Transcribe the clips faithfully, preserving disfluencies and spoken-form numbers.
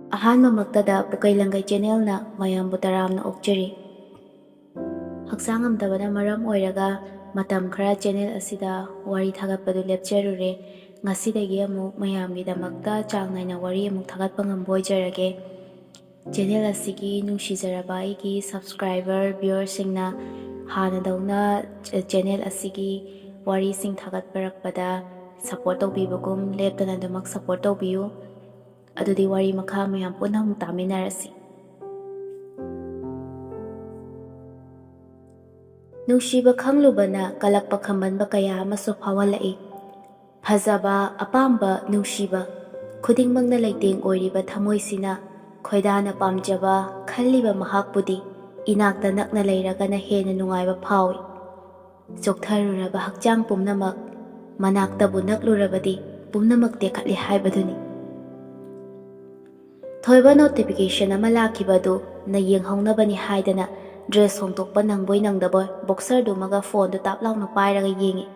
ꯑꯍꯥꯟꯕꯃꯛꯇꯗ ꯄꯨꯀꯩ ꯂꯪꯒꯩ ꯆꯦꯅꯦꯜꯅ ꯃꯌꯥꯝꯕꯨ ꯇꯔꯥꯝꯅ ꯑꯣꯛꯆꯔꯤ꯫ ꯍꯛꯆꯥꯡ ꯉꯝꯗꯕꯅ ꯃꯔꯝ ꯑꯣꯏꯔꯒ ꯃꯇꯝ ꯈꯔ ꯆꯦꯅꯦꯜ ꯑꯁꯤꯗ ꯋꯥꯔꯤ ꯊꯥꯒꯠꯄꯗꯨ ꯂꯦꯞꯆꯔꯨꯔꯦ꯫ ꯉꯁꯤꯗꯒꯤ ꯑꯃꯨꯛ ꯃꯌꯥꯝꯒꯤꯗꯃꯛꯇ ꯆꯥꯡ ꯅꯥꯏꯅ ꯋꯥꯔꯤ ꯑꯃꯨꯛ ꯊꯥꯒꯠꯄ ꯉꯝꯕ ꯑꯣꯏꯖꯔꯒꯦ꯫ ꯆꯦꯅꯦꯜ ꯑꯁꯤꯒꯤ ꯅꯨꯡꯁꯤꯖꯔꯕ ꯑꯩꯒꯤ subscriber, viewerꯁꯤꯡꯅ ꯍꯥꯟꯅꯗꯧꯅ ꯆꯦꯅꯦꯜ ꯑꯁꯤꯒꯤ ꯋꯥꯔꯤꯁꯤꯡ ꯊꯥꯒꯠꯄꯔꯛꯄꯗ support ꯇꯧꯕꯤꯕꯒꯨꯝ ꯂꯦꯞꯇꯅ ꯑꯗꯨꯃꯛ support ꯇꯧꯕꯤꯌꯨ꯫ ꯑꯗꯨꯗꯤ ꯋꯥꯔꯤ ꯃꯈꯥ ꯃꯌꯥꯝ ꯄꯨꯟꯅ ꯑꯃꯨꯛ ꯇꯥꯃꯤꯟꯅꯔꯁꯤ꯫ ꯅꯨꯡꯁꯤꯕ ꯈꯪꯂꯨꯕꯅ ꯀꯂꯛꯄ ꯈꯝꯕꯟꯕ ꯀꯌꯥ ꯑꯃꯁꯨ ꯐꯥꯎꯍꯜꯂꯛꯏ꯫ ꯐꯖꯕ, ꯑꯄꯥꯝꯕ, ꯅꯨꯡꯁꯤꯕ ꯈꯨꯗꯤꯡꯃꯛꯅ ꯂꯩꯇꯦꯡ ꯑꯣꯏꯔꯤꯕ ꯊꯃꯣꯏꯁꯤꯅ ꯈꯣꯏꯗꯥꯅ ꯄꯥꯝꯖꯕ ꯈꯜꯂꯤꯕ ꯃꯍꯥꯛꯄꯨꯗꯤ ꯏꯅꯥꯛꯇ ꯅꯛꯅ ꯂꯩꯔꯒꯅ ꯍꯦꯟꯅ ꯅꯨꯡꯉꯥꯏꯕ ꯐꯥꯎꯏ꯫ ꯆꯣꯛꯊꯔꯨꯔꯕ ꯍꯛꯆꯥꯡ ꯄꯨꯝꯅꯃꯛ ꯃꯅꯥꯛꯇꯕꯨ ꯅꯛꯂꯨꯔꯕꯗꯤ ꯄꯨꯝꯅꯃꯛ ꯇꯦꯛꯈꯠꯂꯤ ꯍꯥꯏꯕꯗꯨꯅꯤ꯫ ꯊꯣꯏꯕ notification ꯑꯃ ꯂꯥꯛꯈꯤꯕ ꯑꯗꯨ ꯅ ꯌꯦꯡꯍꯧꯅꯕꯅꯤ ꯍꯥꯏꯗꯅ dress ꯍꯣꯡꯗꯣꯛꯄ ꯅꯪꯕꯣꯏ ꯅꯪꯗꯕꯣꯏ boxerꯗꯨꯃꯒ phoneꯗꯨ ꯇꯥꯞ ꯂꯥꯎꯅ ꯄꯥꯏꯔꯒ ꯌꯦꯡꯉꯤ꯫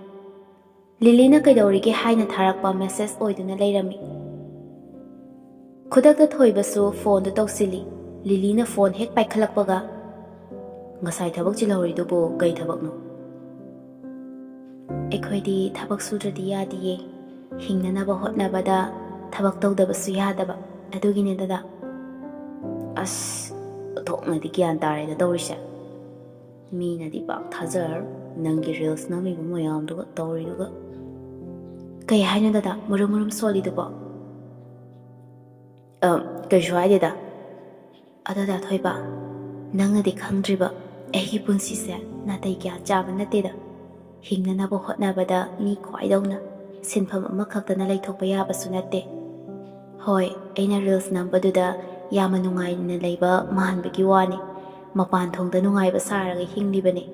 ꯂꯤꯂꯤꯅ ꯀꯩꯗꯧꯔꯤꯒꯦ ꯍꯥꯏꯅ ꯊꯥꯔꯛꯄ message ꯑꯣꯏꯗꯨꯅ ꯂꯩꯔꯝꯃꯤ꯫ ꯈꯨꯗꯛꯇ ꯊꯣꯏꯕꯁꯨ phoneꯗꯨ ꯇꯧꯁꯤꯜꯂꯤ꯫ ꯂꯤꯂꯤꯅ phone ꯍꯦꯛ ꯄꯥꯏꯈꯠꯂꯛꯄꯒ, "ꯉꯁꯥꯏ ꯊꯕꯛ ꯆꯤꯜꯍꯧꯔꯤꯗꯨꯕꯨ ꯀꯩ ꯊꯕꯛꯅꯣ?" "ꯑꯩꯈꯣꯏꯗꯤ ꯊꯕꯛ ꯁꯨꯗ꯭ꯔꯗꯤ ꯌꯥꯗꯤꯌꯦ꯫ ꯍꯤꯡꯅꯅꯕ ꯍꯣꯠꯅꯕꯗ ꯊꯕꯛ ꯇꯧꯗꯕꯁꯨ ꯌꯥꯗꯕ꯫ ꯑꯗꯨꯒꯤꯅꯦ ꯗꯗꯥ꯫" "ꯑꯁ, ꯑꯣꯟꯊꯣꯛꯅꯗꯤ ꯒ꯭ꯌꯥꯟ ꯇꯥꯔꯦꯗ ꯇꯧꯔꯤꯁꯦ꯫ ꯃꯤꯅꯗꯤ ꯄꯥꯛ ꯊꯥꯖꯔꯔꯣꯏ ꯅꯪꯒꯤ reels ꯅꯝꯃꯤꯕ ꯃꯌꯥꯝꯗꯨꯒ ꯇꯧꯔꯤꯗꯨꯒ꯫ ꯀꯩ ꯍꯥꯏꯅꯣ ꯗꯗꯥ, ꯃꯨꯔꯨꯝ ꯃꯨꯔꯨꯝ ꯁꯣꯜꯂꯤꯗꯨꯕꯣ?" "ꯑ, ꯀꯩꯁꯨ ꯍꯥꯏꯗꯦꯗ꯫ ꯑꯗꯣ ꯗꯥ ꯊꯣꯏꯕ, ꯅꯪꯅꯗꯤ ꯈꯪꯗ꯭ꯔꯤꯕ ꯑꯩꯒꯤ ꯄꯨꯟꯁꯤꯁꯦ ꯅꯥꯇꯩ ꯀꯌꯥ ꯆꯥꯕ ꯅꯠꯇꯦꯗ꯫ ꯍꯤꯡꯅꯅꯕ ꯍꯣꯠꯅꯕꯗ ꯃꯤ ꯈ꯭ꯋꯥꯏꯗꯧꯅ ꯁꯤꯟꯐꯝ ꯑꯃꯈꯛꯇꯅ ꯂꯩꯊꯣꯛꯄ ꯌꯥꯕꯁꯨ ꯅꯠꯇꯦ꯫ ꯍꯣꯏ, ꯑꯩꯅ reels ꯅꯝꯕꯗꯨꯗ ꯌꯥꯝꯅ ꯅꯨꯡꯉꯥꯏꯅ ꯂꯩꯕ ꯃꯥꯟꯕꯒꯤ ꯋꯥꯅꯤ꯫ ꯃꯄꯥꯟ ꯊꯣꯡꯗ ꯅꯨꯡꯉꯥꯏꯕ ꯁꯥꯔꯒ ꯍꯤꯡꯂꯤꯕꯅꯤ꯫"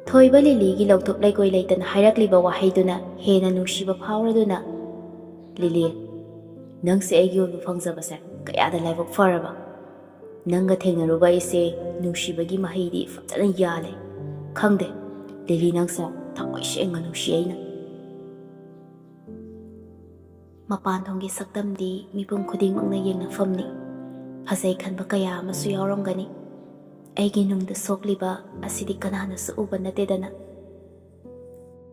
ꯊꯣꯏꯕ ꯂꯤꯂꯤꯒꯤ ꯂꯧꯊꯣꯛ ꯂꯩꯀꯣꯏ ꯂꯩꯇꯅ ꯍꯥꯏꯔꯛꯂꯤꯕ ꯋꯥꯍꯩꯗꯨꯅ ꯍꯦꯟꯅ ꯅꯨꯡꯁꯤꯕ ꯐꯥꯎꯔꯗꯨꯅ, "ꯂꯤꯂꯤ, ꯅꯪꯁꯦ ꯑꯩꯒꯤ ꯑꯣꯏꯕ ꯐꯪꯖꯕꯁꯦ ꯀꯌꯥꯗ ꯂꯥꯏꯕꯛ ꯐꯔꯕ꯫ ꯅꯪꯒ ꯊꯦꯡꯅꯔꯨꯕ ꯑꯩꯁꯦ ꯅꯨꯡꯁꯤꯕꯒꯤ ꯃꯍꯩꯗꯤ ꯐꯖꯅ ꯌꯥꯜꯂꯦ꯫ ꯈꯪꯗꯦ, ꯂꯤꯂꯤ, ꯅꯪꯁꯦ ꯊꯃꯣꯏ ꯁꯦꯡꯅ ꯅꯨꯡꯁꯤ ꯑꯩꯅ꯫" ꯃꯄꯥꯟ ꯊꯣꯡꯒꯤ ꯁꯛꯇꯝꯗꯤ ꯃꯤꯄꯨꯝ ꯈꯨꯗꯤꯡꯃꯛꯅ ꯌꯦꯡꯅꯐꯝꯅꯤ꯫ ꯐꯖꯩ ꯈꯟꯕ ꯀꯌꯥ ꯑꯃꯁꯨ ꯌꯥꯎꯔꯝꯒꯅꯤ꯫ ꯑꯩꯒꯤ ꯅꯨꯡꯗ ꯁꯣꯛꯂꯤꯕ ꯑꯁꯤꯗꯤ ꯀꯅꯥꯅꯁꯨ ꯎꯕ ꯅꯠꯇꯦꯗꯅ꯫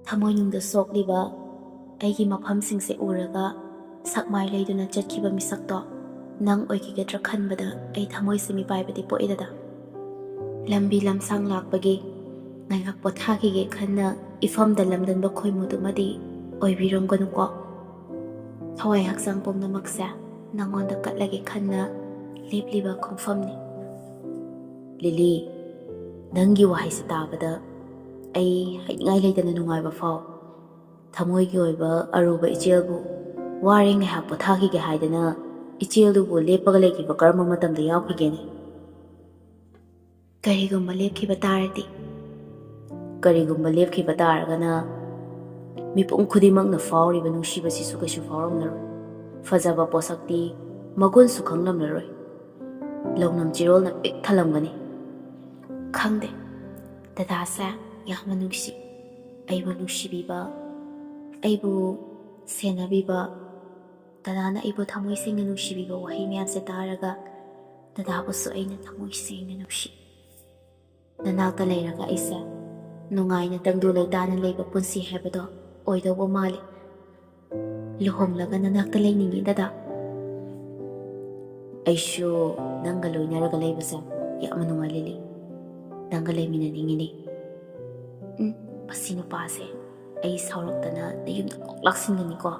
ꯊꯃꯣꯏꯅꯨꯡꯗ ꯁꯣꯛꯂꯤꯕ ꯑꯩꯒꯤ ꯃꯐꯝꯁꯤꯡꯁꯦ ꯎꯔꯒ ꯁꯛꯃꯥꯏ ꯂꯩꯗꯨꯅ ꯆꯠꯈꯤꯕ ꯃꯤꯁꯛꯇꯣ ꯅꯪ ꯑꯣꯏꯈꯤꯒꯗ꯭ꯔꯥ ꯈꯟꯕꯗ ꯑꯩ ꯊꯃꯣꯏꯁꯦ ꯃꯤꯄꯥꯏꯕꯗꯤ ꯄꯣꯛꯏꯗꯗ꯫ ꯂꯝꯕꯤ ꯂꯝꯁꯥꯡ ꯂꯥꯛꯄꯒꯤ ꯉꯥꯏꯍꯥꯛ ꯄꯣꯊꯥꯈꯤꯒꯦ ꯈꯟꯅ ꯏꯐꯝꯗ ꯂꯝꯗꯟꯕ ꯈꯣꯏꯃꯨꯗꯨꯃꯗꯤ ꯑꯣꯏꯕꯤꯔꯝꯒꯅꯨꯀꯣ꯫ ꯊꯋꯥꯏ ꯍꯛꯆꯥꯡ ꯄꯨꯝꯅꯃꯛꯁꯦ ꯅꯪꯉꯣꯟꯗ ꯀꯠꯂꯒꯦ ꯈꯟꯅ ꯂꯦꯞꯂꯤꯕ ꯈꯣꯡꯐꯝꯅꯤ꯫ ꯂꯤꯂꯤ, ꯅꯪꯒꯤ ꯋꯥꯍꯩꯁꯦ ꯇꯥꯕꯗ ꯑꯩ ꯍꯥꯏꯅꯤꯡꯉꯥꯏ ꯂꯩꯇꯅ ꯅꯨꯡꯉꯥꯏꯕ ꯐꯥꯎ꯫ ꯊꯃꯣꯏꯒꯤ ꯑꯣꯏꯕ ꯑꯔꯨꯕ ꯏꯆꯦꯜꯕꯨ ꯋꯥꯔꯦ ꯉꯥꯏꯍꯥꯛ ꯄꯣꯊꯥꯈꯤꯒꯦ ꯍꯥꯏꯗꯅ ꯏꯆꯦꯜꯗꯨꯕꯨ ꯂꯦꯞꯄꯒ ꯂꯩꯈꯤꯕ ꯀꯔꯝꯕ ꯃꯇꯝꯗ ꯌꯥꯎꯈꯤꯒꯦꯅꯦ? ꯀꯔꯤꯒꯨꯝꯕ ꯂꯦꯞꯈꯤꯕ ꯇꯥꯔꯗꯤ? ꯀꯔꯤꯒꯨꯝꯕ ꯂꯦꯞꯈꯤꯕ ꯇꯥꯔꯒꯅ ꯃꯤꯄꯨꯝ ꯈꯨꯗꯤꯡꯃꯛꯅ ꯐꯥꯎꯔꯤꯕ ꯅꯨꯡꯁꯤꯕꯁꯤꯁꯨ ꯀꯩꯁꯨ ꯐꯥꯎꯔꯝꯂꯔꯣꯏ꯫ ꯐꯖꯕ ꯄꯣꯠꯁꯛꯇꯤ ꯃꯒꯨꯟꯁꯨ ꯈꯪꯂꯝꯂꯔꯣꯏ꯫ ꯂꯧꯅꯝ ꯆꯤꯔꯣꯜꯅ ꯄꯤꯛ ꯊꯜꯂꯝꯒꯅꯤ꯫ ꯈꯪꯗꯦ, ꯗꯗꯥꯁꯦ ꯌꯥꯝꯅ ꯅꯨꯡꯁꯤ꯫ ꯑꯩꯕꯨ ꯅꯨꯡꯁꯤꯕꯤꯕ, ꯑꯩꯕꯨ ꯁꯦꯟꯅꯕꯤꯕ, ꯗꯗꯥꯅ ꯑꯩꯕꯨ ꯊꯃꯣꯏ ꯁꯦꯡꯅ ꯅꯨꯡꯁꯤꯕꯤꯕ ꯋꯥꯍꯩ ꯃꯌꯥꯝꯁꯦ ꯇꯥꯔꯒ ꯗꯗꯥꯕꯨꯁꯨ ꯑꯩꯅ ꯊꯃꯣꯏ ꯁꯦꯡꯅ ꯅꯨꯡꯁꯤ꯫ ꯅꯅꯥꯛꯇ ꯂꯩꯔꯒ ꯑꯩꯁꯦ ꯅꯨꯡꯉꯥꯏꯅ ꯇꯪꯗꯨ ꯂꯩꯇꯥꯅ ꯂꯩꯕ ꯄꯨꯟꯁꯤ ꯍꯥꯏꯕꯗꯣ ꯑꯣꯏꯗꯧꯕ ꯃꯥꯜꯂꯤ꯫ ꯂꯨꯍꯣꯡꯂꯒ ꯅꯅꯥꯛꯇ ꯂꯩꯅꯤꯡꯉꯤ ꯗꯗꯥ꯫ ꯑꯩꯁꯨ ꯅꯪꯒ ꯂꯣꯏꯅꯔꯒ ꯂꯩꯕꯁꯦ ꯌꯥꯝꯅ ꯅꯨꯡꯉꯥꯏ ꯂꯤꯂꯤ꯫ ꯅꯪꯒ ꯂꯩꯃꯤꯟꯅꯅꯤꯡꯉꯤꯅꯤ꯫ ꯎꯝ, ꯃꯁꯤ ꯅꯨꯄꯥꯁꯦ ꯑꯩ ꯁꯥꯎꯔꯛꯇꯅ ꯅꯌꯨꯝꯗ ꯀꯣꯛ ꯂꯥꯛꯁꯤꯟꯒꯅꯤꯀꯣ꯫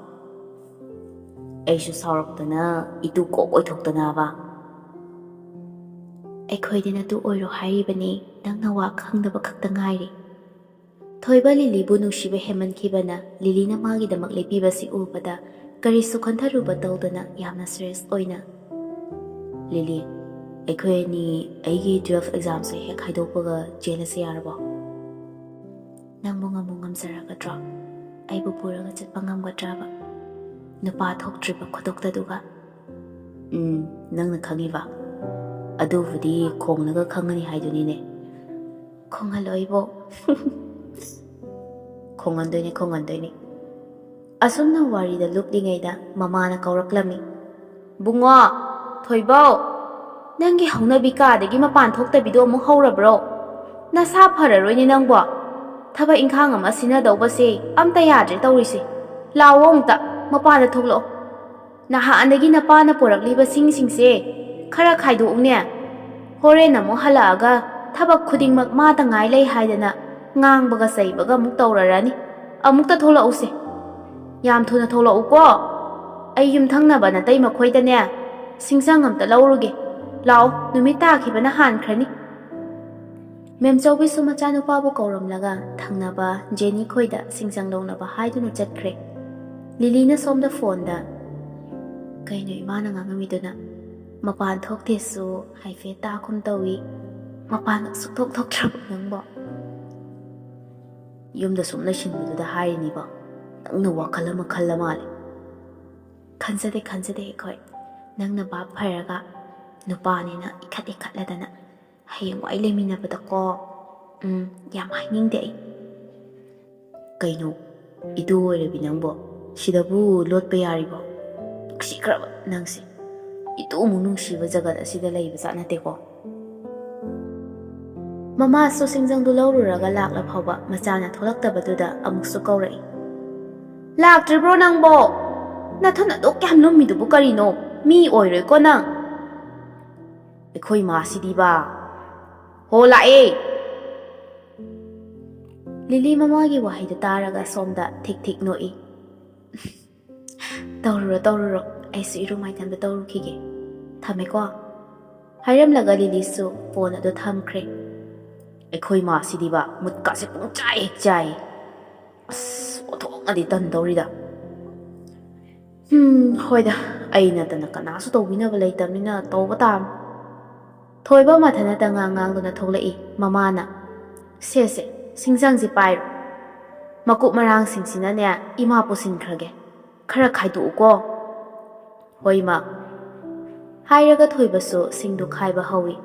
ꯑꯩꯁꯨ ꯁꯥꯎꯔꯛꯇꯅ ꯏꯇꯨ ꯀꯣꯛ ꯑꯣꯏꯊꯣꯛꯇꯅꯕ꯫ ꯑꯩꯈꯣꯏꯗꯤ ꯅꯇꯨ ꯑꯣꯏꯔꯣ ꯍꯥꯏꯔꯤꯕꯅꯤ, ꯅꯪꯅ ꯋꯥ ꯈꯪꯗꯕ ꯈꯛꯇ ꯉꯥꯏꯔꯤ꯫ ꯊꯣꯏꯕ ꯂꯤꯂꯤꯕꯨ ꯅꯨꯡꯁꯤꯕ ꯍꯦꯟꯃꯟꯈꯤꯕꯅ ꯂꯤꯂꯤꯅ ꯃꯥꯒꯤꯗꯃꯛ ꯂꯦꯞꯄꯤꯕꯁꯤ ꯎꯕꯗ ꯀꯔꯤꯁꯨ ꯈꯟꯊꯔꯨꯕ ꯇꯧꯗꯅ ꯌꯥꯝꯅ ꯁꯤꯔꯤꯌꯁ ꯑꯣꯏꯅ, "ꯂꯤꯂꯤ, ꯑꯩꯈꯣꯏ ꯑꯅꯤ ꯑꯩꯒꯤ ꯇꯨꯋꯦꯜꯐ ꯑꯦꯛꯖꯥꯝꯁꯦ ꯍꯦꯛ ꯍꯥꯏꯗꯣꯛꯄꯒ ꯆꯦꯜꯂꯁꯦ ꯌꯥꯔꯕꯣ? ꯅꯪꯕꯨ ꯉꯝꯕꯨ ꯉꯝꯖꯔꯒꯗ꯭ꯔꯣ? ꯑꯩꯕꯨ ꯄꯨꯔꯒ ꯆꯠꯄ ꯉꯝꯒꯗ꯭ꯔꯕ? ꯅꯨꯄꯥ ꯊꯣꯛꯇ꯭ꯔꯤꯕ ꯈꯨꯗꯣꯛꯇꯗꯨꯒ?" "ꯎꯝ, ꯅꯪꯅ ꯈꯪꯉꯤꯕ? ꯑꯗꯨꯕꯨꯗꯤ ꯈꯣꯡꯂꯒ ꯈꯪꯒꯅꯤ ꯍꯥꯏꯗꯨꯅꯤꯅꯦ꯫" "ꯈꯣꯡꯍꯜꯂꯣ ꯑꯩꯕꯣ꯫" "ꯈꯣꯡꯍꯟꯗꯣꯏꯅꯦ, ꯈꯣꯡꯍꯟꯗꯣꯏꯅꯦ꯫ ꯑꯁꯨꯝꯅ ꯋꯥꯔꯤꯗ ꯂꯨꯞꯂꯤꯉꯩꯗ ꯃꯃꯥꯅ ꯀꯧꯔꯛꯂꯝꯃꯤ꯫ "ꯕꯨꯡꯉꯣ, ꯊꯣꯏꯕꯧ, ꯅꯪꯒꯤ ꯍꯧꯅꯕꯤ ꯀꯥꯗꯒꯤ ꯃꯄꯥꯟ ꯊꯣꯛꯇꯕꯤꯗꯣ ꯑꯃꯨꯛ ꯍꯧꯔꯕ꯭ꯔꯣ? ꯅꯁꯥ ꯐꯔꯔꯣꯏꯅꯦ ꯅꯪꯕꯣ꯫ ꯊꯕꯛ ꯏꯪꯈꯥꯡ ꯑꯃ ꯁꯤꯟꯅꯗꯧꯕꯁꯦ ꯑꯝꯇ ꯌꯥꯗ꯭ꯔꯦ ꯇꯧꯔꯤꯁꯦ꯫ ꯂꯥꯛꯑꯣ ꯑꯝꯇ, ꯃꯄꯥꯟꯗ ꯊꯣꯛꯂꯛꯑꯣ꯫ ꯅꯍꯥꯟꯗꯒꯤ ꯅꯄꯥꯅ ꯄꯨꯔꯛꯂꯤꯕ ꯁꯤꯡꯁꯤꯡꯁꯦ ꯈꯔ ꯈꯥꯏꯗꯣꯛꯎꯅꯦ꯫ ꯍꯣꯔꯦꯟ ꯑꯃꯨꯛ ꯍꯜꯂꯛꯑꯒ ꯊꯕꯛ ꯈꯨꯗꯤꯡꯃꯛ ꯃꯥꯇ ꯉꯥꯏ ꯂꯩ ꯍꯥꯏꯗꯅ ꯉꯥꯡꯕꯒ ꯆꯩꯕꯒ ꯑꯃꯨꯛ ꯇꯧꯔꯔꯅꯤ꯫ ꯑꯃꯨꯛꯇ ꯊꯣꯛꯂꯛꯎꯁꯦ꯫ ꯌꯥꯝ ꯊꯨꯅ ꯊꯣꯛꯂꯛꯎꯀꯣ꯫ ꯑꯩ ꯌꯨꯝꯊꯪꯅꯕ ꯅꯇꯩ ꯃꯈꯣꯏꯗꯅꯦ ꯁꯤꯡꯁꯪ ꯑꯝꯇ ꯂꯧꯔꯨꯒꯦ꯫ ꯂꯥꯛꯑꯣ, ꯅꯨꯃꯤꯠ ꯇꯥꯈꯤꯕꯅ ꯍꯥꯟꯈ꯭ꯔꯅꯤ꯫" ꯃꯦꯝꯆꯧꯕꯤꯁꯨ ꯃꯆꯥꯅꯨꯄꯥꯕꯨ ꯀꯧꯔꯝꯂꯒ ꯊꯪꯅꯕ ꯖꯦꯅꯤ ꯈꯣꯏꯗ ꯁꯤꯡꯁꯪ ꯂꯧꯅꯕ ꯍꯥꯏꯗꯨꯅ ꯆꯠꯈ꯭ꯔꯦ꯫ ꯂꯤꯂꯤꯅ ꯁꯣꯝꯗ ꯐꯣꯟꯗ, "ꯀꯩꯅꯣ ꯏꯃꯥꯅ ꯉꯥꯡꯉꯝꯃꯤꯗꯨꯅ? ꯃꯄꯥꯟ ꯊꯣꯛꯇꯦꯁꯨ ꯍꯥꯏꯐꯦꯠ ꯇꯥꯒꯨꯝ ꯇꯧꯏ꯫ ꯃꯄꯥꯟ ꯁꯨꯛꯊꯣꯛ ꯊꯣꯛꯇ꯭ꯔꯕꯣ ꯅꯪꯕꯣ?" "ꯌꯨꯝꯗ ꯁꯨꯝ ꯂꯩꯁꯤꯟꯕꯗꯨꯗ ꯍꯥꯏꯔꯤꯅꯤꯕ꯫ ꯅꯪꯅ ꯋꯥꯈꯜ ꯑꯃ ꯈꯜꯂ ꯃꯥꯜꯂꯦ꯫" "ꯈꯟꯖꯗꯦ, ꯈꯟꯖꯗꯦ ꯑꯩꯈꯣꯏ꯫ ꯅꯪꯅ ꯚꯥꯞ ꯐꯔꯒ ꯅꯨꯄꯥꯅꯤꯅ ꯏꯈꯠ ꯏꯈꯠꯂꯗꯅ ꯍꯌꯦꯡꯋꯥꯏ ꯂꯩꯃꯤꯟꯅꯕꯗꯀꯣ, ꯎꯝ, ꯌꯥꯝ ꯍꯥꯏꯅꯤꯡꯗꯦ ꯑꯩ꯫" "ꯀꯩꯅꯣ, ꯏꯇꯨ ꯑꯣꯏꯔꯕꯤ ꯅꯪꯕꯣ? ꯁꯤꯗꯕꯨ ꯂꯣꯠꯄ ꯌꯥꯔꯤꯕꯣ? ꯅꯨꯡꯁꯤꯈ꯭ꯔꯕ ꯅꯪꯁꯦ꯫ ꯏꯇꯨꯃꯨꯛ ꯅꯨꯡꯁꯤꯕ ꯖꯒꯠ ꯑꯁꯤꯗ ꯂꯩꯕ ꯖꯥꯠ ꯅꯠꯇꯦꯀꯣ꯫" ꯃꯃꯥꯁꯨ ꯁꯤꯡꯖꯪꯗꯨ ꯂꯧꯔꯨꯔꯒ ꯂꯥꯛꯂ ꯐꯥꯎꯕ ꯃꯆꯥꯅ ꯊꯣꯛꯂꯛꯇꯕꯗꯨꯗ ꯑꯃꯨꯛꯁꯨ ꯀꯧꯔꯛꯏ꯫ "ꯂꯥꯛꯇ꯭ꯔꯤꯕ꯭ꯔꯣ ꯅꯪꯕꯣ? ꯅꯊꯨꯟ ꯑꯗꯨꯛ ꯌꯥꯝ ꯂꯨꯝꯃꯤꯗꯨꯕꯨ ꯀꯔꯤꯅꯣ? ꯃꯤ ꯑꯣꯏꯔꯣꯏꯀꯣ ꯅꯪ꯫" "ꯑꯩꯈꯣꯏ ꯃꯥꯁꯤꯗꯤꯕꯥ꯫ ꯍꯣ, ꯂꯥꯛꯑꯦ!" ꯂꯤꯂꯤ ꯃꯃꯥꯒꯤ ꯋꯥꯍꯩꯗꯨ ꯇꯥꯔꯒ ꯁꯣꯝꯗ ꯊꯤꯛ ꯊꯤꯛ ꯅꯣꯛꯏ꯫ "ꯇꯧꯔꯨꯔꯣ, ꯇꯧꯔꯨꯔꯣ꯫ ꯑꯩꯁꯨ ꯏꯔꯨ ꯃꯥꯏꯊꯟꯕ ꯇꯧꯔꯨꯈꯤꯒꯦ꯫ ꯊꯝꯃꯦꯀꯣ꯫" ꯍꯥꯏꯔꯝꯂꯒ ꯂꯤꯂꯤꯁꯨ ꯐꯣꯟ ꯑꯗꯨ ꯊꯝꯈ꯭ꯔꯦ꯫ "ꯑꯩꯈꯣꯏ ꯃꯥꯁꯤꯗꯤꯕ ꯃꯨꯠꯀꯥꯁꯦ ꯄꯨꯡ ꯆꯥꯏ ꯍꯦꯛ ꯆꯥꯏ꯫ ꯑꯁ, ꯑꯣꯟꯊꯣꯛꯅꯗꯤ ꯇꯟꯗꯧꯔꯤꯗ꯫ ꯍꯨꯝ, ꯍꯣꯏꯗ, ꯑꯩ ꯅꯠꯇꯅ ꯀꯅꯥꯁꯨ ꯇꯧꯕꯤꯅꯕ ꯂꯩꯇꯕꯅꯤꯅ ꯇꯧꯕ ꯇꯥꯕꯅꯤ꯫" ꯊꯣꯏꯕ ꯃꯊꯟꯇ ꯉꯥꯡ ꯉꯥꯡꯗꯨꯅ ꯊꯣꯛꯂꯛꯏ꯫ ꯃꯃꯥꯅ, "ꯁꯦ, ꯁꯦ, ꯁꯤꯡꯖꯪꯁꯤ ꯄꯥꯏꯔꯣ꯫ ꯃꯀꯨꯞ ꯃꯔꯥꯡꯁꯤꯡꯁꯤꯅꯅꯦ ꯏꯃꯥ ꯄꯨꯁꯤꯟꯈ꯭ꯔꯒꯦ꯫ ꯈꯔ ꯈꯥꯏꯗꯣꯛꯎꯀꯣ꯫" "ꯍꯣꯏ, ꯏꯃꯥ꯫" ꯍꯥꯏꯔꯒ ꯊꯣꯏꯕꯁꯨ ꯁꯤꯡꯗꯨ ꯈꯥꯏꯕ ꯍꯧꯏ꯫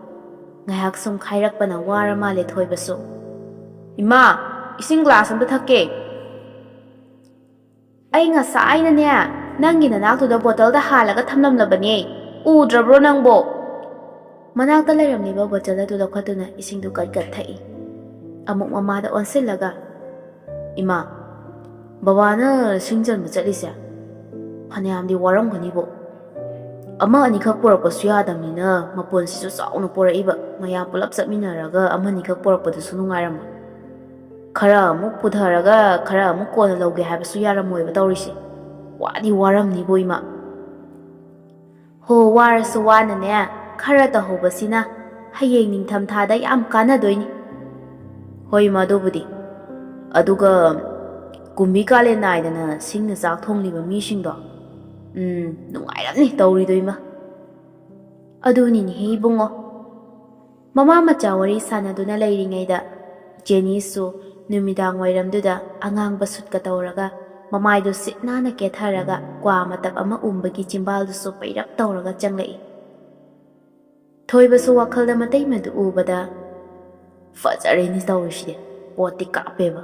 ꯉꯥꯏꯍꯥꯛ ꯁꯨꯝ ꯈꯥꯏꯔꯛꯄꯅ ꯋꯥꯔ ꯃꯥꯜꯂꯦ ꯊꯣꯏꯕꯁꯨ꯫ "ꯏꯃꯥ, ꯏꯁꯤꯡ ꯒ꯭ꯂꯥꯁ ꯑꯝꯇ ꯊꯛꯀꯦ꯫" "ꯑꯩ ꯉꯁꯥꯏꯅꯅꯦ, ꯅꯪꯒꯤ ꯅꯅꯥꯛꯇꯨꯗ ꯕꯣꯇꯜꯗ ꯍꯥꯜꯂꯒ ꯊꯝꯂꯝꯂꯕꯅꯦ, ꯎꯗ꯭ꯔꯕ꯭ꯔꯣ ꯅꯪꯕꯣ?" ꯃꯅꯥꯛꯇ ꯂꯩꯔꯝꯂꯤꯕ ꯕꯣꯇꯜ ꯑꯗꯨ ꯂꯧꯈꯠꯇꯨꯅ ꯏꯁꯤꯡꯗꯨ ꯀꯠ ꯀꯠ ꯊꯛꯏ꯫ ꯑꯃꯨꯛ ꯃꯃꯥꯗ ꯑꯣꯟꯁꯤꯜꯂꯒ, "ꯏꯃꯥ, ꯕꯕꯥꯅ ꯁꯤꯡ ꯆꯟꯕ ꯆꯠꯂꯤꯁꯦ ꯐꯅꯌꯥꯝꯗꯤ ꯋꯥꯔꯝꯒꯅꯤꯕꯣ꯫ ꯑꯃ ꯑꯅꯤꯈꯛ ꯄꯨꯔꯛꯄꯁꯨ ꯌꯥꯗꯕꯅꯤꯅ ꯃꯄꯨꯟꯁꯤꯁꯨ ꯆꯥꯎꯅ ꯄꯨꯔꯛꯏꯕ, ꯃꯌꯥꯝ ꯄꯨꯂꯞ ꯆꯠꯃꯤꯟꯅꯔꯒ ꯑꯃꯅꯤꯈꯛ ꯄꯨꯔꯛꯄꯗꯨꯁꯨ ꯅꯨꯡꯉꯥꯏꯔꯝꯃꯣꯏ꯫ ꯈꯔ ꯑꯃꯨꯛ ꯄꯨꯊꯔꯒ ꯈꯔ ꯑꯃꯨꯛ ꯀꯣꯟꯅ ꯂꯧꯒꯦ ꯍꯥꯏꯕꯁꯨ ꯌꯥꯔꯝꯃꯣꯏꯕ ꯇꯧꯔꯤꯁꯦ꯫ ꯋꯥꯗꯤ ꯋꯥꯔꯝꯅꯤꯕꯣ ꯏꯃꯥ꯫" "ꯍꯣ, ꯋꯥꯔꯁꯨ ꯋꯥꯅꯅꯦ, ꯈꯔ ꯇꯧꯍꯧꯕꯁꯤꯅ ꯍꯌꯦꯡ ꯅꯤꯡꯊꯝꯊꯥꯗ ꯌꯥꯝ ꯀꯥꯟꯅꯗꯣꯏꯅꯤ꯫" "ꯍꯣꯏ ꯏꯃꯥ, ꯑꯗꯨꯕꯨꯗꯤ꯫ ꯑꯗꯨꯒ ꯀꯨꯝꯕꯤ ꯀꯥꯂꯦꯟ ꯅꯥꯏꯗꯅ ꯁꯤꯡꯅ ꯆꯥꯛ ꯊꯣꯡꯂꯤꯕ ꯃꯤꯁꯤꯡꯗꯣ, ꯎꯝ, ꯅꯨꯡꯉꯥꯏꯔꯝꯅꯤ ꯇꯧꯔꯤꯗꯣ ꯏꯃꯥ꯫" "ꯑꯗꯨꯅꯤꯅꯦꯍꯦ ꯏꯕꯨꯡꯉꯣ꯫" ꯃꯃꯥ ꯃꯆꯥ ꯋꯥꯔꯤ ꯁꯥꯟꯅꯗꯨꯅ ꯂꯩꯔꯤꯉꯩꯗ ꯖꯦꯅꯤꯁꯨ ꯅꯨꯃꯤꯗꯥꯡ ꯋꯥꯏꯔꯝꯗꯨꯗ ꯑꯉꯥꯡꯕ ꯁꯨꯠꯀ ꯇꯧꯔꯒ ꯃꯃꯥꯏꯗꯨ ꯁꯤꯠ ꯅꯥꯟꯅ ꯀꯦꯊꯔꯒ ꯀ꯭ꯋꯥ ꯃꯇꯞ ꯑꯃ ꯎꯝꯕꯒꯤ ꯆꯤꯝꯕꯥꯜꯗꯨꯁꯨ ꯄꯩꯔꯞ ꯇꯧꯔꯒ ꯆꯪꯂꯛꯏ꯫ ꯊꯣꯏꯕꯁꯨ ꯋꯥꯈꯜꯗ ꯃꯇꯩꯃꯗꯨ ꯎꯕꯗ, "ꯐꯖꯔꯦꯅꯦ ꯇꯧꯔꯤꯁꯤꯗꯤ, ꯄꯣꯠꯇꯤ ꯀꯥꯞꯄꯦꯕ꯫"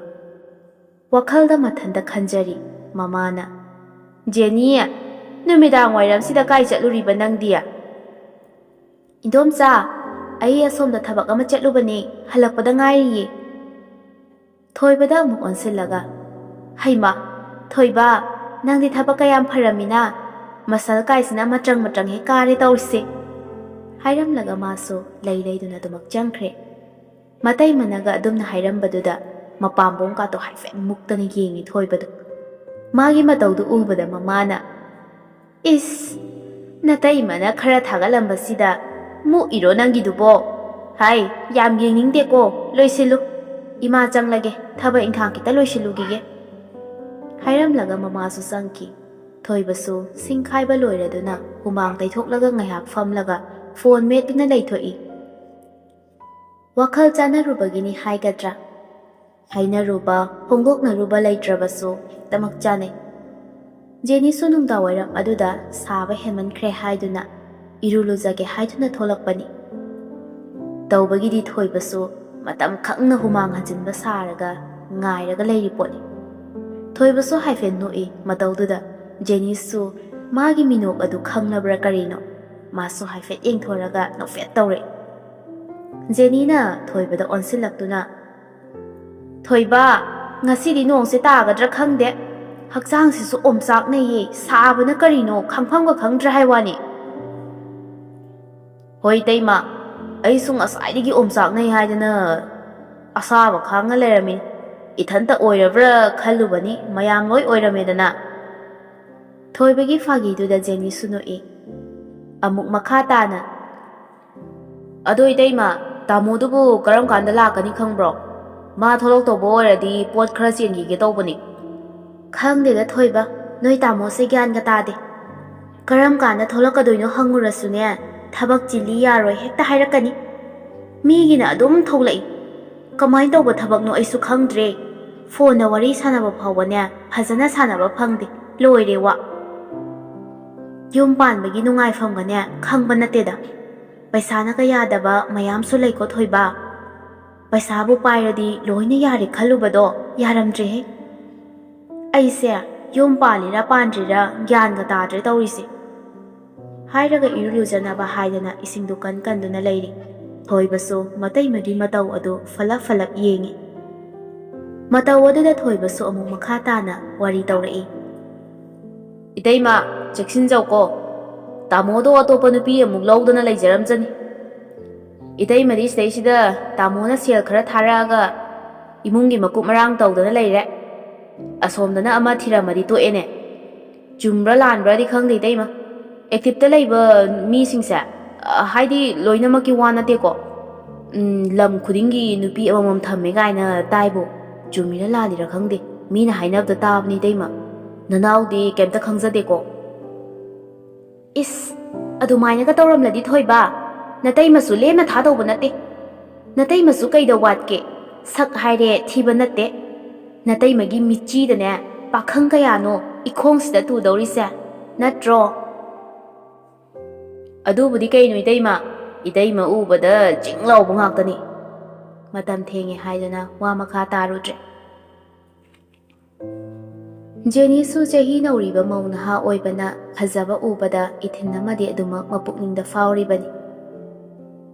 ꯋꯥꯈꯜꯗ ꯃꯊꯟꯇ ꯈꯟꯖꯔꯤ꯫ ꯃꯃꯥꯅ, "ꯖꯦꯅꯤ, ꯅꯨꯃꯤꯗꯥꯡ ꯋꯥꯏꯔꯝꯁꯤꯗ ꯀꯥꯏ ꯆꯠꯂꯨꯔꯤꯕ ꯅꯪꯗꯤ?" "ꯏꯟꯗꯣꯝꯆꯥ, ꯑꯩ ꯑꯁꯣꯝꯗ ꯊꯕꯛ ꯑꯃ ꯆꯠꯂꯨꯕꯅꯦ, ꯍꯜꯂꯛꯄꯗ ꯉꯥꯏꯔꯤꯌꯦ꯫" ꯊꯣꯏꯕꯗ ꯑꯃꯨꯛ ꯑꯣꯟꯁꯤꯜꯂꯒ, "ꯍꯩꯃꯥ, ꯊꯣꯏꯕ, ꯅꯪꯗꯤ ꯊꯕꯛ ꯀꯌꯥꯝ ꯐꯔꯝꯃꯤꯅ? ꯃꯁꯜ ꯀꯥꯏꯁꯤꯅ ꯃꯇ꯭ꯔꯪ ꯃꯇ꯭ꯔꯪ ꯍꯦꯛ ꯀꯥꯔꯦ ꯇꯧꯔꯤꯁꯦ꯫" ꯍꯥꯏꯔꯝꯂꯒ ꯃꯥꯁꯨ ꯂꯩ ꯂꯩꯗꯨꯅ ꯑꯗꯨꯃꯛ ꯆꯪꯈ꯭ꯔꯦ꯫ ꯃꯇꯩꯃꯅꯒ ꯑꯗꯨꯝꯅ ꯍꯥꯏꯔꯝꯕꯗꯨꯗ ꯃꯄꯥꯝꯕꯣꯝ ꯀꯥꯇꯣ ꯍꯥꯏꯐꯦꯠ ꯃꯨꯛꯇꯅ ꯌꯦꯡꯉꯤ ꯊꯣꯏꯕꯗꯣ꯫ ꯃꯥꯒꯤ ꯃꯇꯧꯗꯨ ꯎꯕꯗ ꯃꯃꯥꯅ, "ꯏꯁ, ꯅꯇꯩꯃꯅ ꯈꯔ ꯊꯥꯒꯠꯂꯝꯕꯁꯤꯗ ꯃꯨꯛꯏꯔꯣ ꯅꯪꯒꯤꯗꯨꯕꯣ? ꯍꯥꯏ, ꯌꯥꯝ ꯌꯦꯡꯅꯤꯡꯗꯦꯀꯣ, ꯂꯣꯏꯁꯤꯜꯂꯨ꯫ ꯏꯃꯥ ꯆꯪꯂꯒꯦ, ꯊꯕꯛ ꯏꯪꯈꯥꯡ ꯈꯤꯇ ꯂꯣꯏꯁꯤꯜꯂꯨꯈꯤꯒꯦ꯫" ꯍꯥꯏꯔꯝꯂꯒ ꯃꯃꯥꯁꯨ ꯆꯪꯈꯤ꯫ ꯊꯣꯏꯕꯁꯨ ꯁꯤꯡꯈꯥꯏꯕ ꯂꯣꯏꯔꯗꯨꯅ ꯍꯨꯃꯥꯡ ꯇꯩꯊꯣꯛꯂꯒ ꯉꯥꯏꯍꯥꯛ ꯐꯝꯂꯒ ꯐꯣꯟ ꯃꯦꯠꯇꯨꯅ ꯂꯩꯊꯣꯛꯏ꯫ ꯋꯥꯈꯜ ꯆꯥꯟꯅꯔꯨꯕꯒꯤꯅꯤ ꯍꯥꯏꯒꯗ꯭ꯔꯥ? ꯍꯥꯏꯅꯔꯨꯕ, ꯐꯣꯡꯗꯣꯛꯅꯔꯨꯕ ꯂꯩꯇ꯭ꯔꯕꯁꯨ ꯍꯦꯛꯇꯃꯛ ꯆꯥꯟꯅꯩ꯫ ꯖꯦꯅꯤꯁꯨ ꯅꯨꯡꯗꯥꯡꯋꯥꯏꯔꯝ ꯑꯗꯨꯗ ꯁꯥꯕ ꯍꯦꯟꯃꯟꯈ꯭ꯔꯦ ꯍꯥꯏꯗꯨꯅ ꯏꯔꯨ ꯂꯨꯖꯒꯦ ꯍꯥꯏꯗꯨꯅ ꯊꯣꯛꯂꯛꯄꯅꯤ꯫ ꯇꯧꯕꯒꯤꯗꯤ ꯊꯣꯏꯕꯁꯨ ꯃꯇꯝ ꯈꯪꯅ ꯍꯨꯃꯥꯡ ꯍꯟꯖꯤꯟꯕ ꯁꯥꯔꯒ ꯉꯥꯏꯔꯒ ꯂꯩꯔꯤ ꯄꯣꯠꯅꯤ꯫ ꯊꯣꯏꯕꯁꯨ ꯍꯥꯏꯐꯦꯠ ꯅꯣꯛꯏ꯫ ꯃꯇꯧꯗꯨꯗ ꯖꯦꯅꯤꯁꯨ ꯃꯥꯒꯤ ꯃꯤꯅꯣꯛ ꯑꯗꯨ ꯈꯪꯂꯕ꯭ꯔꯥ ꯀꯔꯤꯅꯣ, ꯃꯥꯁꯨ ꯍꯥꯏꯐꯦꯠ ꯌꯦꯡꯊꯣꯔꯒ ꯅꯣꯛꯐꯦꯠ ꯇꯧꯔꯛꯏ꯫ ꯖꯦꯅꯤꯅ ꯊꯣꯏꯕꯗ ꯑꯣꯟꯁꯤꯜꯂꯛꯇꯨꯅ, "ꯊꯣꯏꯕ, ꯉꯁꯤꯗꯤ ꯅꯣꯡꯁꯦ ꯇꯥꯒꯗ꯭ꯔꯥ ꯈꯪꯗꯦ꯫ ꯍꯛꯆꯥꯡꯁꯤꯁꯨ ꯑꯣꯝꯆꯥꯛꯅꯩꯌꯦ, ꯁꯥꯕꯅ ꯀꯔꯤꯅꯣ ꯈꯪꯐꯝꯒ ꯈꯪꯗ꯭ꯔꯦ ꯍꯥꯏ ꯋꯥꯅꯤ꯫" "ꯍꯣꯏ ꯏꯇꯩꯃ, ꯑꯩꯁꯨ ꯉꯁꯥꯏꯗꯒꯤ ꯑꯣꯝꯆꯥꯛꯅꯩ ꯍꯥꯏꯗꯅ ꯑꯁꯥꯕ ꯈꯥꯡꯉ ꯂꯩꯔꯝꯃꯤ꯫ ꯏꯊꯟꯇ ꯑꯣꯏꯔꯕ꯭ꯔꯥ ꯈꯜꯂꯨꯕꯅꯤ, ꯃꯌꯥꯝ ꯂꯣꯏ ꯑꯣꯏꯔꯝꯃꯦꯗꯅ꯫" ꯊꯣꯏꯕꯒꯤ ꯐꯥꯒꯤꯗꯨꯗ ꯖꯦꯅꯤꯁꯨ ꯅꯣꯛꯏ꯫ ꯑꯃꯨꯛ ꯃꯈꯥ ꯇꯥꯅ, "ꯑꯗꯣ ꯏꯇꯩꯃ, ꯇꯥꯃꯣꯗꯨꯕꯨ ꯀꯔꯝ ꯀꯥꯟꯗ ꯂꯥꯛꯀꯅꯤ ꯈꯪꯕ꯭ꯔꯣ? ꯃꯥ ꯊꯣꯛꯂꯛꯇꯧꯕ ꯑꯣꯏꯔꯗꯤ ꯄꯣꯠ ꯈꯔ ꯆꯦꯟꯈꯤꯒꯦ ꯇꯧꯕꯅꯤ꯫" "ꯈꯪꯗꯦꯗ ꯊꯣꯏꯕ, ꯅꯣꯏ ꯇꯥꯃꯣꯁꯦ ꯒ꯭ꯌꯥꯟꯒ ꯇꯥꯗꯦ꯫ ꯀꯔꯝ ꯀꯥꯟꯗ ꯊꯣꯛꯂꯛꯀꯗꯣꯏꯅꯣ ꯍꯪꯉꯨꯔꯁꯨꯅꯦ, ꯊꯕꯛ ꯆꯤꯜꯂꯤ ꯌꯥꯔꯣꯏ ꯍꯦꯛꯇ ꯍꯥꯏꯔꯛꯀꯅꯤ꯫ ꯃꯤꯒꯤꯅ ꯑꯗꯨꯝ ꯊꯣꯛꯂꯛꯏ꯫ ꯀꯃꯥꯏꯅ ꯇꯧꯕ ꯊꯕꯛꯅꯣ ꯑꯩꯁꯨ ꯈꯪꯗ꯭ꯔꯦ꯫ ꯐꯣꯟꯗ ꯋꯥꯔꯤ ꯁꯥꯟꯅꯕ ꯐꯥꯎꯕꯅꯦ ꯐꯖꯅ ꯁꯥꯟꯅꯕ ꯐꯪꯗꯦ꯫ ꯂꯣꯏꯔꯦ ꯋꯥ꯫ ꯌꯨꯝ ꯄꯥꯟꯕꯒꯤ ꯅꯨꯡꯉꯥꯏꯐꯝꯒꯅꯦ ꯈꯪꯕ ꯅꯠꯇꯦꯗ꯫ ꯄꯩꯁꯥꯅꯒ ꯌꯥꯗꯕ ꯃꯌꯥꯝꯁꯨ ꯂꯩꯀꯣ ꯊꯣꯏꯕ꯫ ꯄꯩꯁꯥꯕꯨ ꯄꯥꯏꯔꯗꯤ ꯂꯣꯏꯅ ꯌꯥꯔꯦ ꯈꯜꯂꯨꯕꯗꯣ ꯌꯥꯔꯝꯗ꯭ꯔꯦꯍꯦ꯫ ꯑꯩꯁꯦ ꯌꯨꯝ ꯄꯥꯜꯂꯤꯔꯥ ꯄꯥꯟꯗ꯭ꯔꯤꯔꯥ ꯒ꯭ꯌꯥꯟꯒ ꯇꯥꯗ꯭ꯔꯦ ꯇꯧꯔꯤꯁꯦ," ꯍꯥꯏꯔꯒ ꯏꯔꯨ ꯂꯨꯖꯅꯕ ꯍꯥꯏꯗꯅ ꯏꯁꯤꯡꯗꯨ ꯀꯟ ꯀꯟꯗꯨꯅ ꯂꯩꯔꯤ꯫ ꯊꯣꯏꯕꯁꯨ ꯃꯇꯩꯃꯒꯤ ꯃꯇꯧ ꯑꯗꯨ ꯐꯂꯞ ꯐꯂꯞ ꯌꯦꯡꯉꯤ꯫ ꯃꯇꯧ ꯑꯗꯨꯗ ꯊꯣꯏꯕꯁꯨ ꯑꯃꯨꯛ ꯃꯈꯥ ꯇꯥꯅ ꯋꯥꯔꯤ ꯇꯧꯔꯛꯏ꯫ "ꯏꯇꯩꯃ, ꯆꯦꯛꯁꯤꯟꯖꯧꯀꯣ꯫ ꯇꯥꯃꯣꯗꯣ ꯑꯇꯣꯞꯄ ꯅꯨꯄꯤ ꯑꯃꯨꯛ ꯂꯧꯗꯅ ꯂꯩꯖꯔꯝꯖꯅꯤ꯫ ꯏꯇꯩꯃꯗꯤ ꯁꯤꯗꯩꯁꯤꯗ ꯇꯥꯃꯣꯅ ꯁꯦꯜ ꯈꯔ ꯊꯥꯔꯛꯑꯒ ꯏꯃꯨꯡꯒꯤ ꯃꯀꯨꯞ ꯃꯔꯥꯡ ꯇꯧꯗꯅ ꯂꯩꯔꯦ꯫ ꯑꯁꯣꯝꯗꯅ ꯑꯃ ꯊꯤꯔꯝꯃꯗꯤ ꯇꯣꯛꯑꯦꯅꯦ꯫ ꯆꯨꯝꯕ꯭ꯔꯥ ꯂꯥꯟꯕ꯭ꯔꯥꯗꯤ ꯈꯪꯗꯦ ꯏꯇꯩꯃ꯫ ꯑꯦꯛꯇꯤꯞꯇ ꯂꯩꯕ ꯃꯤꯁꯤꯡꯁꯦ, ꯑ, ꯍꯥꯏꯗꯤ ꯂꯣꯏꯅꯃꯛꯀꯤ ꯋꯥ ꯅꯠꯇꯦꯀꯣ꯫ ꯎꯝ, ꯂꯝ ꯈꯨꯗꯤꯡꯒꯤ ꯅꯨꯄꯤ ꯑꯃꯃꯝ ꯊꯝꯃꯦ ꯀꯥꯏꯅ ꯇꯥꯏꯕꯣ꯫ ꯆꯨꯝꯃꯤꯔꯥ ꯂꯥꯜꯂꯤꯔꯥ ꯈꯪꯗꯦ꯫ ꯃꯤꯅ ꯍꯥꯏꯅꯕꯗ ꯇꯥꯕꯅꯤ ꯏꯇꯩꯃ꯫ ꯅꯅꯥꯎꯗꯤ ꯀꯩꯝꯇ ꯈꯪꯖꯗꯦꯀꯣ?" "ꯏꯁ, ꯑꯗꯨꯃꯥꯏꯅꯒ ꯇꯧꯔꯝꯂꯗꯤ ꯊꯣꯏꯕ, ꯅꯇꯩꯃꯁꯨ ꯂꯦꯝꯅ ꯊꯥꯗꯧꯕ ꯅꯠꯇꯦ꯫ ꯅꯇꯩꯃꯁꯨ ꯀꯩꯗ ꯋꯥꯠꯀꯦ? ꯁꯛ ꯍꯥꯏꯔꯦ ꯊꯤꯕ ꯅꯠꯇꯦ꯫ ꯅꯇꯩꯃꯒꯤ ꯃꯤꯠꯆꯤꯗꯅꯦ ꯄꯥꯈꯪ ꯀꯌꯥꯅꯣ ꯏꯈꯣꯡꯁꯤꯗ ꯇꯨꯗꯧꯔꯤꯁꯦ, ꯅꯠꯇ꯭ꯔꯣ?" "ꯑꯗꯨꯕꯨꯗꯤ ꯀꯩꯅꯣ ꯏꯇꯩꯃ, ꯏꯇꯩꯃ ꯎꯕꯗ ꯆꯤꯡ ꯂꯥꯎꯕ ꯉꯥꯛꯇꯅꯤ꯫" ꯃꯇꯝ ꯊꯦꯡꯉꯦ ꯍꯥꯏꯗꯅ ꯋꯥ ꯃꯈꯥ ꯇꯥꯔꯨꯗ꯭ꯔꯦ꯫ ꯖꯦꯅꯤꯁꯨ ꯆꯍꯤ ꯅꯧꯔꯤꯕ ꯃꯧ ꯅꯍꯥ ꯑꯣꯏꯕꯅ ꯐꯖꯕ ꯎꯕꯗ ꯏꯊꯤꯟ ꯑꯃꯗꯤ ꯑꯗꯨꯃꯛ ꯃꯄꯨꯛꯅꯤꯡꯗ ꯐꯥꯎꯔꯤꯕꯅꯤ꯫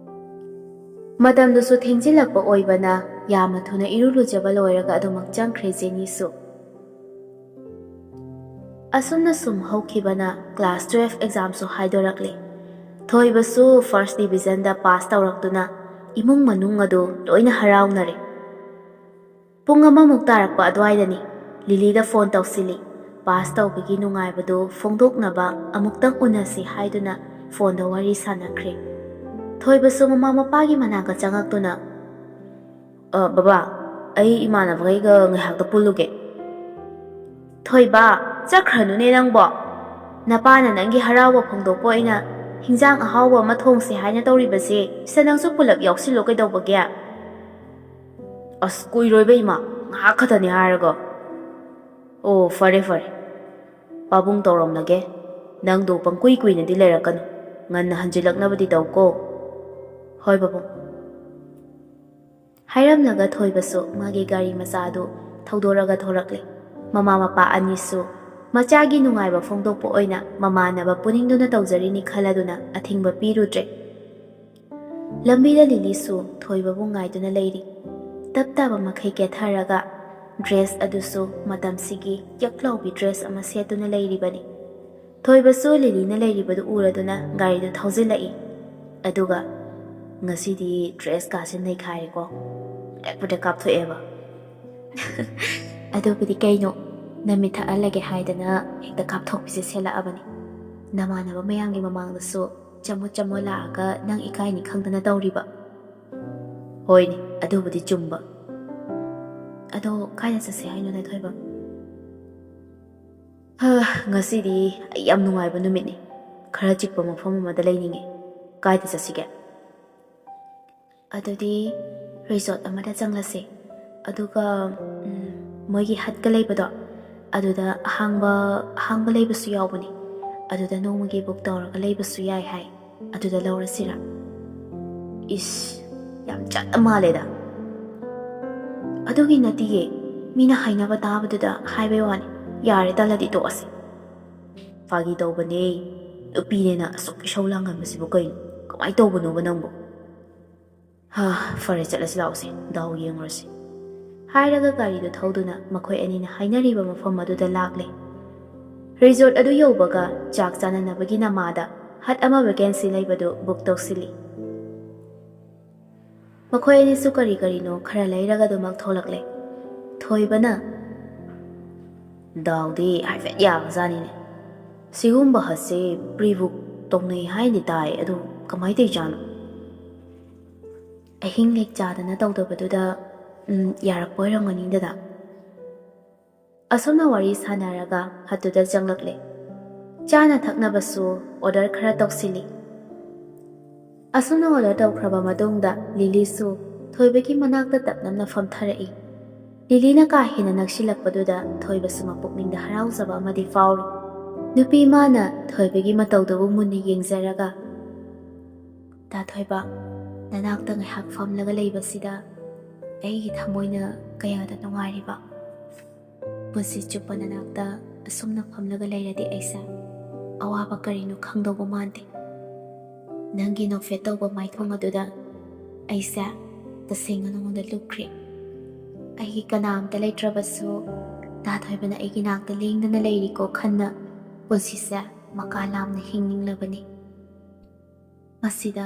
ꯃꯇꯝꯗꯨꯁꯨ ꯊꯦꯡꯖꯤꯜꯂꯛꯄ ꯑꯣꯏꯕꯅ ꯌꯥꯝꯅ ꯊꯨꯅ ꯏꯔꯨ ꯂꯨꯖꯕ ꯂꯣꯏꯔꯒ ꯑꯗꯨꯃꯛ ꯆꯪꯈ꯭ꯔꯦ ꯖꯦꯅꯤꯁꯨ꯫ ꯑꯁꯨꯝꯅ ꯁꯨꯝ ꯍꯧꯈꯤꯕꯅ class twelve examꯁꯨ ꯍꯥꯏꯗꯣꯔꯛꯂꯦ꯫ ꯊꯣꯏꯕꯁꯨ first divisionꯗ pass ꯇꯧꯔꯛꯇꯨꯅ ꯏꯃꯨꯡ ꯃꯅꯨꯡ ꯑꯗꯨ ꯂꯣꯏꯅ ꯍꯔꯥꯎꯅꯔꯦ꯫ ꯄꯨꯡ ꯑꯃꯃꯨꯛ ꯇꯥꯔꯛꯄ ꯑꯗꯨꯋꯥꯏꯗꯅꯤ ꯂꯤꯂꯤꯗ phone ꯇꯧꯁꯤꯜꯂꯤ꯫ Pass ꯇꯧꯕꯒꯤ ꯅꯨꯡꯉꯥꯏꯕꯗꯨ ꯐꯣꯡꯗꯣꯛꯅꯕ ꯑꯃꯨꯛꯇꯪ ꯎꯅꯁꯤ ꯍꯥꯏꯗꯨꯅ phoneꯗ ꯋꯥꯔꯤ ꯁꯥꯟꯅꯈ꯭ꯔꯦ꯫ ꯊꯣꯏꯕꯁꯨ ꯃꯃꯥ ꯃꯄꯥꯒꯤ ꯃꯅꯥꯛꯇ ꯆꯪꯉꯛꯇꯨꯅ, "ꯑ, ꯕꯕꯥ, ꯑꯩ ꯏꯃꯥꯟꯅꯕꯈꯩꯒ ꯉꯥꯏꯍꯥꯛꯇ ꯄꯨꯜꯂꯨꯒꯦ꯫" "ꯊꯣꯏꯕ, ꯆꯠꯈ꯭ꯔꯅꯨꯅꯦ ꯅꯪꯕꯣ꯫ ꯅꯄꯥꯅ ꯅꯪꯒꯤ ꯍꯔꯥꯎꯕ ꯐꯣꯡꯗꯣꯛꯄ ꯑꯣꯏꯅ ꯍꯤꯟꯖꯥꯡ ꯑꯍꯥꯎꯕ ꯑꯃ ꯊꯣꯡꯁꯦ ꯍꯥꯏꯅ ꯇꯧꯔꯤꯕꯁꯦ, ꯁꯤꯗ ꯅꯪꯁꯨ ꯄꯨꯂꯞ ꯌꯥꯎꯁꯤꯜꯂꯣ ꯀꯩꯗꯧꯕꯒꯦ?" "ꯑꯁ, ꯀꯨꯏꯔꯣꯏꯕ ꯏꯃꯥ, ꯉꯥꯏꯍꯥꯛ ꯈꯛꯇꯅꯤ ꯍꯥꯏꯔꯒ꯫" "ꯑꯣ, ꯐꯔꯦ ꯐꯔꯦ, ꯄꯥꯕꯨꯡ ꯇꯧꯔꯝꯂꯒꯦ꯫ ꯅꯪꯗꯣ ꯄꯪꯀꯨꯏ ꯀꯨꯏꯅꯗꯤ ꯂꯩꯔꯛꯀꯅꯨ, ꯉꯟꯅ ꯍꯟꯖꯤꯜꯂꯛꯅꯕꯗꯤ ꯇꯧꯀꯣ꯫" "ꯍꯣꯏ ꯄꯥꯕꯨꯡ꯫" ꯍꯥꯏꯔꯝꯂꯒ ꯊꯣꯏꯕꯁꯨ ꯃꯥꯒꯤ ꯒꯥꯔꯤ ꯃꯆꯥꯗꯨ ꯊꯧꯗꯣꯔꯒ ꯊꯣꯔꯛꯂꯦ꯫ ꯃꯃꯥ ꯃꯄꯥ ꯑꯅꯤꯁꯨ ꯃꯆꯥꯒꯤ ꯅꯨꯡꯉꯥꯏꯕ ꯐꯣꯡꯗꯣꯛꯄ ꯑꯣꯏꯅ ꯃꯃꯥꯟꯅꯕ ꯄꯨꯅꯤꯡꯗꯨꯅ ꯇꯧꯖꯔꯤꯅꯤ ꯈꯜꯂꯗꯨꯅ ꯑꯊꯤꯡꯕ ꯄꯤꯔꯨꯗ꯭ꯔꯦ꯫ ꯂꯝꯕꯤꯗ ꯂꯤꯂꯤꯁꯨ ꯊꯣꯏꯕꯕꯨ ꯉꯥꯏꯗꯨꯅ ꯂꯩꯔꯤ꯫ ꯇꯞ ꯇꯥꯕ ꯃꯈꯩ ꯀꯦꯊꯔꯒ dress ꯑꯗꯨꯁꯨ ꯃꯇꯝꯁꯤꯒꯤ ꯌꯛ ꯂꯥꯎꯕꯤ dress ꯑꯃ ꯁꯦꯠꯇꯨꯅ ꯂꯩꯔꯤꯕꯅꯤ꯫ ꯊꯣꯏꯕꯁꯨ ꯂꯤꯂꯤꯅ ꯂꯩꯔꯤꯕꯗꯨ ꯎꯔꯗꯨꯅ ꯒꯥꯔꯤꯗꯨ ꯊꯧꯖꯤꯜꯂꯛꯏ꯫ ꯑꯗꯨꯒ, "ꯉꯁꯤꯗꯤ dress ꯀꯥꯁꯦ ꯅꯩꯈꯥꯏꯔꯦꯀꯣ꯫ Break break ꯀꯥꯞꯊꯣꯛꯑꯦꯕ꯫" "ꯑꯗꯨꯕꯨꯗꯤ ꯀꯩꯅꯣ, ꯅꯃꯤꯠ ꯊꯛꯍꯜꯂꯒꯦ ꯍꯥꯏꯗꯅ ꯍꯦꯛꯇ ꯀꯥꯞꯊꯣꯛꯄꯤꯁꯦ ꯁꯦꯠꯂꯛꯑꯕꯅꯤ꯫ ꯅꯃꯥꯟꯅꯕ ꯃꯌꯥꯝꯒꯤ ꯃꯃꯥꯡꯗꯁꯨ ꯆꯃꯣꯠ ꯆꯃꯣꯠ ꯂꯥꯛꯑꯒ ꯅꯪ ꯏꯀꯥꯏꯅꯤ ꯈꯪꯗꯅ ꯇꯧꯔꯤꯕ꯫" "ꯍꯣꯏꯅꯦ, ꯑꯗꯨꯕꯨꯗꯤ ꯆꯨꯝꯕ꯫ ꯑꯗꯣ ꯀꯥꯏꯗ ꯆꯠꯁꯦ ꯍꯥꯏꯅꯣꯅꯦ ꯊꯣꯏꯕ?" "ꯍ, ꯉꯁꯤꯗꯤ ꯑꯩ ꯌꯥꯝ ꯅꯨꯡꯉꯥꯏꯕ ꯅꯨꯃꯤꯠꯅꯤ꯫ ꯈꯔ ꯆꯤꯛꯄ ꯃꯐꯝ ꯑꯃꯗ ꯂꯩꯅꯤꯡꯉꯦ꯫ ꯀꯥꯏꯗ ꯆꯠꯁꯤꯒꯦ?" "ꯑꯗꯨꯗꯤ resort ꯑꯃꯗ ꯆꯪꯂꯁꯦ꯫ ꯑꯗꯨꯒ, ꯎꯝ, ꯃꯣꯏꯒꯤ hutꯀ ꯂꯩꯕꯗꯣ, ꯑꯗꯨꯗ ꯑꯍꯥꯡꯕ, ꯑꯍꯥꯡꯕ ꯂꯩꯕꯁꯨ ꯌꯥꯎꯕꯅꯤ꯫ ꯑꯗꯨꯗ ꯅꯣꯡꯃꯒꯤ book ꯇꯧꯔꯒ ꯂꯩꯕꯁꯨ ꯌꯥꯏ ꯍꯥꯏ꯫ ꯑꯗꯨꯗ ꯂꯧꯔꯁꯤꯔꯥ?" "ꯏꯁ, ꯌꯥꯝ ꯆꯠꯇ ꯃꯥꯜꯂꯦꯗ꯫" "ꯑꯗꯨꯒꯤ ꯅꯠꯇꯤꯌꯦ, ꯃꯤꯅ ꯍꯥꯏꯅꯕ ꯇꯥꯕꯗꯨꯗ ꯍꯥꯏꯕꯩ ꯋꯥꯅꯤ꯫ "ꯌꯥꯔꯦ, ꯇꯜꯂꯗꯤ ꯇꯣꯛꯑꯁꯤ꯫" "ꯐꯥꯒꯤ ꯇꯧꯕꯅꯦ꯫ ꯅꯨꯄꯤꯅꯦꯅ ꯑꯁꯨꯛ ꯏꯁꯧ ꯂꯥꯡꯒꯟꯕꯁꯤꯕꯨ ꯀꯩꯅꯣ? ꯀꯃꯥꯏꯅ ꯇꯧꯕꯅꯣꯕ ꯅꯪꯕꯨ?" "ꯍꯥ, ꯐꯔꯦ, ꯆꯠꯂꯁꯤ ꯂꯥꯛꯑꯣꯁꯦ, ꯗꯥꯎ ꯌꯦꯡꯉꯨꯔꯁꯤ," ꯍꯥꯏꯔꯒ ꯒꯥꯔꯤꯗꯨ ꯊꯧꯗꯨꯅ ꯃꯈꯣꯏ ꯑꯅꯤꯅ ꯍꯥꯏꯅꯔꯤꯕ ꯃꯐꯝ ꯑꯗꯨꯗ ꯂꯥꯛꯂꯦ꯫ ꯔꯤꯖꯣꯔꯠ ꯑꯗꯨ ꯌꯧꯕꯒ ꯆꯥꯛ ꯆꯥꯅꯅꯕꯒꯤ ꯅꯃꯥꯗ ꯍꯠ ꯑꯃ ꯚꯦꯀꯦꯟꯁꯤ ꯂꯩꯕꯗꯨ ꯕꯨꯛ ꯇꯧꯁꯤꯜꯂꯤ꯫ ꯃꯈꯣꯏ ꯑꯅꯤꯁꯨ ꯀꯔꯤ ꯀꯔꯤꯅꯣ ꯈꯔ ꯂꯩꯔꯒ ꯑꯗꯨꯃꯛ ꯊꯣꯛꯂꯛꯂꯦ꯫ ꯊꯣꯏꯕꯅ, "ꯗꯥꯎꯗꯤ ꯍꯥꯏꯐꯦꯠ ꯌꯥꯕꯖꯥꯠꯅꯤꯅꯦ꯫ ꯁꯤꯒꯨꯝꯕ ꯍꯠꯁꯦ ꯄ꯭ꯔꯤ ꯕꯨꯛ ꯇꯧꯅꯩ ꯍꯥꯏꯅꯗꯤ ꯇꯥꯏ, ꯑꯗꯨ ꯀꯃꯥꯏ ꯇꯧꯔꯤꯖꯥꯠꯅꯣ?" "ꯑꯍꯤꯡ ꯂꯦꯛ ꯆꯥꯗꯅ ꯇꯧꯗꯕꯗꯨꯗ, ꯎꯝ, ꯌꯥꯔꯛꯄ ꯑꯣꯏꯔꯝꯒꯅꯤ ꯗꯗꯥ꯫" ꯑꯁꯨꯝꯅ ꯋꯥꯔꯤ ꯁꯥꯟꯅꯔꯒ ꯍꯠꯇꯨꯗ ꯆꯪꯂꯛꯂꯦ꯫ ꯆꯥꯅ ꯊꯛꯅꯕꯁꯨ ꯑꯣꯔꯗꯔ ꯈꯔ ꯇꯧꯁꯤꯜꯂꯤ꯫ ꯑꯁꯨꯝꯅ ꯑꯣꯔꯗꯔ ꯇꯧꯈ꯭ꯔꯕ ꯃꯇꯨꯡꯗ ꯂꯤꯂꯤꯁꯨ ꯊꯣꯏꯕꯒꯤ ꯃꯅꯥꯛꯇ ꯇꯞꯅꯞꯅ ꯐꯝꯊꯔꯛꯏ꯫ ꯂꯤꯂꯤꯅ ꯀꯥ ꯍꯦꯟꯅ ꯅꯛꯁꯤꯜꯂꯛꯄꯗꯨꯗ ꯊꯣꯏꯕꯁꯨ ꯃꯄꯨꯛꯅꯤꯡꯗ ꯍꯔꯥꯎꯖꯕ ꯑꯃꯗꯤ ꯐꯥꯎꯔꯤ꯫ ꯅꯨꯄꯤ ꯃꯥꯅ ꯊꯣꯏꯕꯒꯤ ꯃꯇꯧꯗꯨꯕꯨ ꯃꯨꯟꯅ ꯌꯦꯡꯖꯔꯒ, "ꯇꯥ ꯊꯣꯏꯕ, ꯅꯅꯥꯛꯇ ꯉꯥꯏꯍꯥꯛ ꯐꯝꯂꯒ ꯂꯩꯕꯁꯤꯗ ꯑꯩꯒꯤ ꯊꯃꯣꯏꯅ ꯀꯌꯥꯗ ꯅꯨꯡꯉꯥꯏꯔꯤꯕ꯫ ꯄꯨꯟꯁꯤ ꯆꯨꯞꯄ ꯅꯅꯥꯛꯇ ꯑꯁꯨꯝꯅ ꯐꯝꯂꯒ ꯂꯩꯔꯗꯤ ꯑꯩꯁꯦ ꯑꯋꯥꯕ ꯀꯔꯤꯅꯣ ꯈꯪꯗꯧꯕ ꯃꯥꯟꯗꯦ꯫ ꯅꯪꯒꯤ ꯅꯣꯛꯐꯦꯠ ꯇꯧꯕ ꯃꯥꯏꯊꯣꯡ ꯑꯗꯨꯗ ꯑꯩꯁꯦ ꯇꯁꯦꯡꯅ ꯅꯉꯣꯟꯗ ꯂꯨꯞꯈ꯭ꯔꯦ꯫ ꯑꯩꯒꯤ ꯀꯅꯥꯝꯇ ꯂꯩꯇ꯭ꯔꯕꯁꯨ ꯇꯥ ꯊꯣꯏꯕꯅ ꯑꯩꯒꯤ ꯅꯥꯛꯇ ꯂꯦꯡꯗꯅ ꯂꯩꯔꯤꯀꯣ ꯈꯟꯅ ꯄꯨꯟꯁꯤꯁꯦ ꯃꯀꯥ ꯂꯥꯝꯅ ꯍꯤꯡꯅꯤꯡꯂꯕꯅꯤ꯫ ꯃꯁꯤꯗ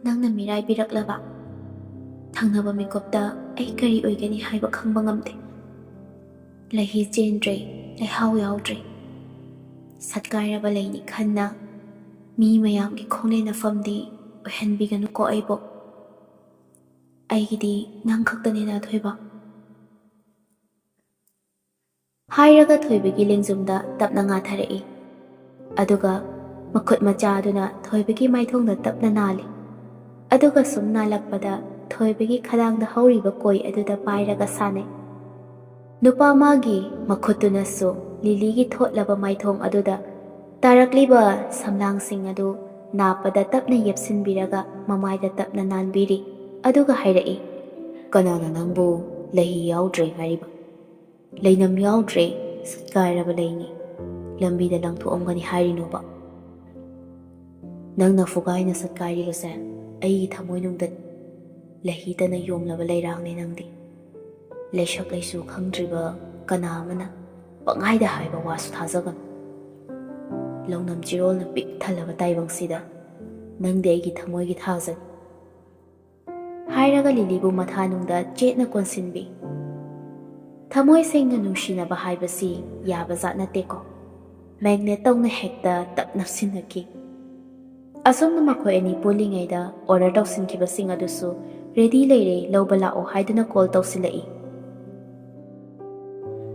ꯅꯪꯅ ꯃꯤꯔꯥꯏꯕꯤꯔꯛꯂꯕ? ꯊꯪꯅꯕ ꯃꯤꯀꯨꯞꯇ ꯑꯩ ꯀꯔꯤ ꯑꯣꯏꯒꯅꯤ ꯍꯥꯏꯕ ꯈꯪꯕ ꯉꯝꯗꯦ꯫ ꯂꯩꯍꯤ ꯆꯦꯟꯗ꯭ꯔꯦ, ꯂꯩꯍꯥꯎ ꯌꯥꯎꯗ꯭ꯔꯦ꯫ ꯁꯠꯀꯥꯏꯔꯕ ꯂꯩꯅꯤ ꯈꯟꯅ ꯃꯤ ꯃꯌꯥꯝꯒꯤ ꯈꯣꯡꯅꯦꯟꯅꯐꯝꯗꯤ ꯑꯣꯏꯍꯟꯕꯤꯒꯅꯨꯀꯣ ꯑꯩꯕꯨ꯫ ꯑꯩꯒꯤꯗꯤ ꯅꯪ ꯈꯛꯇꯅꯤꯗ ꯊꯣꯏꯕ꯫" ꯍꯥꯏꯔꯒ ꯊꯣꯏꯕꯒꯤ ꯂꯦꯡꯖꯨꯝꯗ ꯇꯞꯅ ꯉꯥꯊꯔꯛꯏ꯫ ꯑꯗꯨꯒ ꯃꯈꯨꯠ ꯃꯆꯥ ꯑꯗꯨꯅ ꯊꯣꯏꯕꯒꯤ ꯃꯥꯏꯊꯣꯡꯗ ꯇꯞꯅ ꯅꯥꯜꯂꯤ꯫ ꯑꯗꯨꯒ ꯁꯨꯝ ꯅꯥꯜꯂꯛꯄꯗ ꯊꯣꯏꯕꯒꯤ ꯈꯗꯥꯡꯗ ꯍꯧꯔꯤꯕ ꯀꯣꯏ ꯑꯗꯨꯗ ꯄꯥꯏꯔꯒ ꯁꯥꯟꯅꯩ꯫ ꯅꯨꯄꯥ ꯃꯥꯒꯤ ꯃꯈꯨꯠꯇꯨꯅꯁꯨ ꯂꯤꯂꯤꯒꯤ ꯊꯣꯠꯂꯕ ꯃꯥꯏꯊꯣꯡ ꯑꯗꯨꯗ ꯇꯥꯔꯛꯂꯤꯕ ꯁꯝꯂꯥꯡꯁꯤꯡ ꯑꯗꯨ ꯅꯥꯞꯄꯗ ꯇꯞꯅ ꯌꯦꯞꯁꯤꯟꯕꯤꯔꯒ ꯃꯃꯥꯏꯗ ꯇꯞꯅ ꯅꯥꯟꯕꯤꯔꯤ꯫ ꯑꯗꯨꯒ ꯍꯥꯏꯔꯛꯏ, "ꯀꯅꯥꯅ ꯅꯪꯕꯨ ꯂꯩꯍꯤ ꯌꯥꯎꯗ꯭ꯔꯦ ꯍꯥꯏꯔꯤꯕ? ꯂꯩꯅꯝ ꯌꯥꯎꯗ꯭ꯔꯦ, ꯁꯠꯀꯥꯏꯔꯕ ꯂꯩꯅꯤ꯫ ꯂꯝꯕꯤꯗ ꯂꯪꯊꯣꯛꯑꯝꯒꯅꯤ ꯍꯥꯏꯔꯤꯅꯣꯕ? ꯅꯪꯅ ꯐꯨꯒꯥꯏꯅ ꯁꯠꯀꯥꯏꯔꯤꯕꯁꯦ ꯑꯩꯒꯤ ꯊꯃꯣꯏꯅꯨꯡꯗ ꯂꯩꯍꯤꯇꯅ ꯌꯣꯝꯂꯕ ꯂꯩꯔꯥꯡꯅꯤ ꯅꯪꯗꯤ꯫ ꯂꯩꯁꯛ ꯂꯩꯁꯨ ꯈꯪꯗ꯭ꯔꯤꯕ ꯀꯅꯥ ꯑꯃꯅ ꯄꯪꯍꯥꯏꯗ ꯍꯥꯏꯕ ꯋꯥꯁꯨ ꯊꯥꯖꯒꯅꯨ꯫ ꯂꯧꯅꯝ ꯆꯤꯔꯣꯜꯅ ꯄꯤꯛ ꯊꯜꯂꯕ ꯇꯥꯏꯕꯪꯁꯤꯗ ꯅꯪꯗꯤ ꯑꯩꯒꯤ ꯊꯃꯣꯏꯒꯤ ꯊꯥꯖꯅꯤ꯫ ꯍꯥꯏꯔꯒ ꯂꯤꯂꯤꯕꯨ ꯃꯊꯥꯅꯨꯡꯗ ꯆꯦꯠꯅ ꯀꯣꯟꯁꯤꯟꯕꯤ꯫ ꯊꯃꯣꯏ ꯁꯦꯡꯅ ꯅꯨꯡꯁꯤꯅꯕ ꯍꯥꯏꯕꯁꯤ ꯌꯥꯕ ꯖꯥꯠ ꯅꯠꯇꯦꯀꯣ꯫ ꯃꯦꯒꯅꯦꯠ ꯇꯧꯅ ꯍꯦꯛꯇ ꯇꯞ ꯅꯞꯁꯤꯟꯅꯈꯤ꯫ ꯑꯁꯨꯝꯅ ꯃꯈꯣꯏ ꯑꯅꯤ ꯄꯨꯜꯂꯤꯉꯩꯗ ꯑꯣꯔꯗꯔ ꯇꯧꯁꯤꯟꯈꯤꯕꯁꯤꯡ ꯑꯗꯨꯁꯨ ꯔꯦꯗꯤ ꯂꯩꯔꯦ, ꯂꯧꯕ ꯂꯥꯛꯑꯣ ꯍꯥꯏꯗꯨꯅ ꯀꯣꯜ ꯇꯧꯁꯤꯜꯂꯛꯏ꯫